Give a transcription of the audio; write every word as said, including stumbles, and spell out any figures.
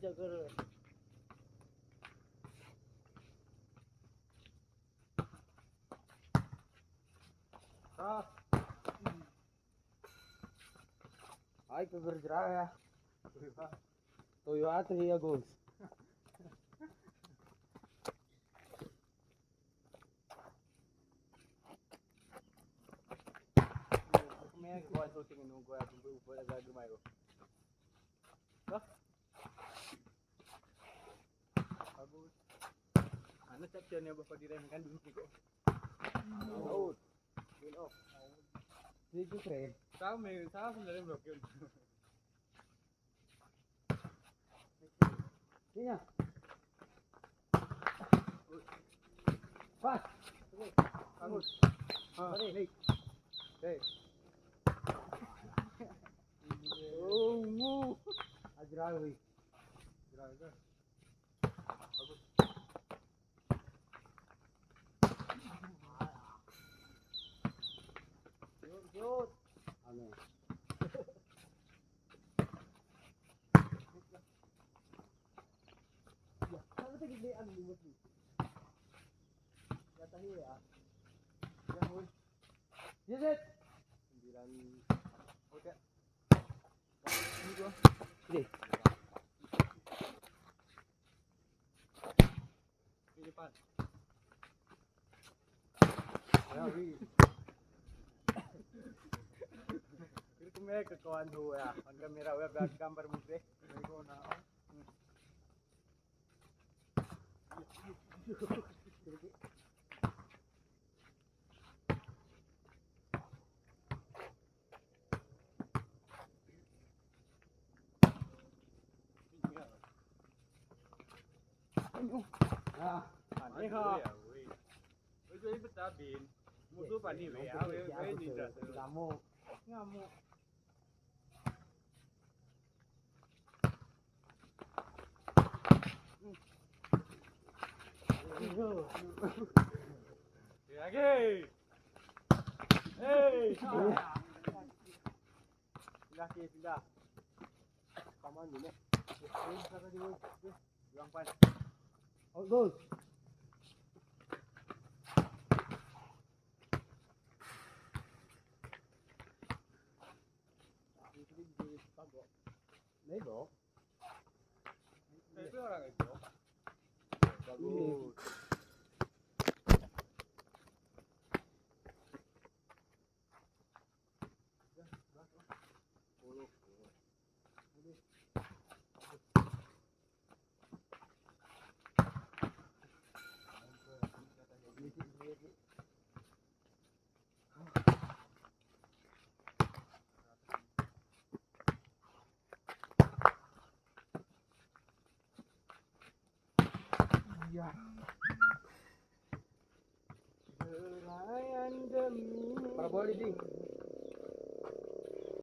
Jaga. Ah. Hai, peugeurjrah ya. Toyo atri ya, Gus. Bagus. Mana captain yang bakal diremehkan dulu kiko? Out. Win off. Itu keren. Sama, sama sebenarnya blok. Iya. Pas. Bagus. Ah, balik. Oke. Oh, mu. Ajrah, wih. Ajrah, ajrah. Bagus. Shoot, shoot. Aneh. Ya, kalau kita gini, anu, lima puluh. Ya, tadi ya. Ya, woi. Ya, set. Sembilan. Oke. Ini dua. Ini. Di depan. Ya, wi. Kiri kemeh ke kawan tu ya. Kan kamera web dah gambar mudah. Ah, aneh ha. Weh, jadi betabin. Musuh pani weh, ah, weh, weh, ni dah. Ngamuk. Ngamuk. Lagi. Hei. Pindah, Ki, pindah. Paman ni, Nek. Pindah tadi, weh. Ulang pan. Out goal. Nego. Itu orang itu. Bagus. Iya. Para bola leading.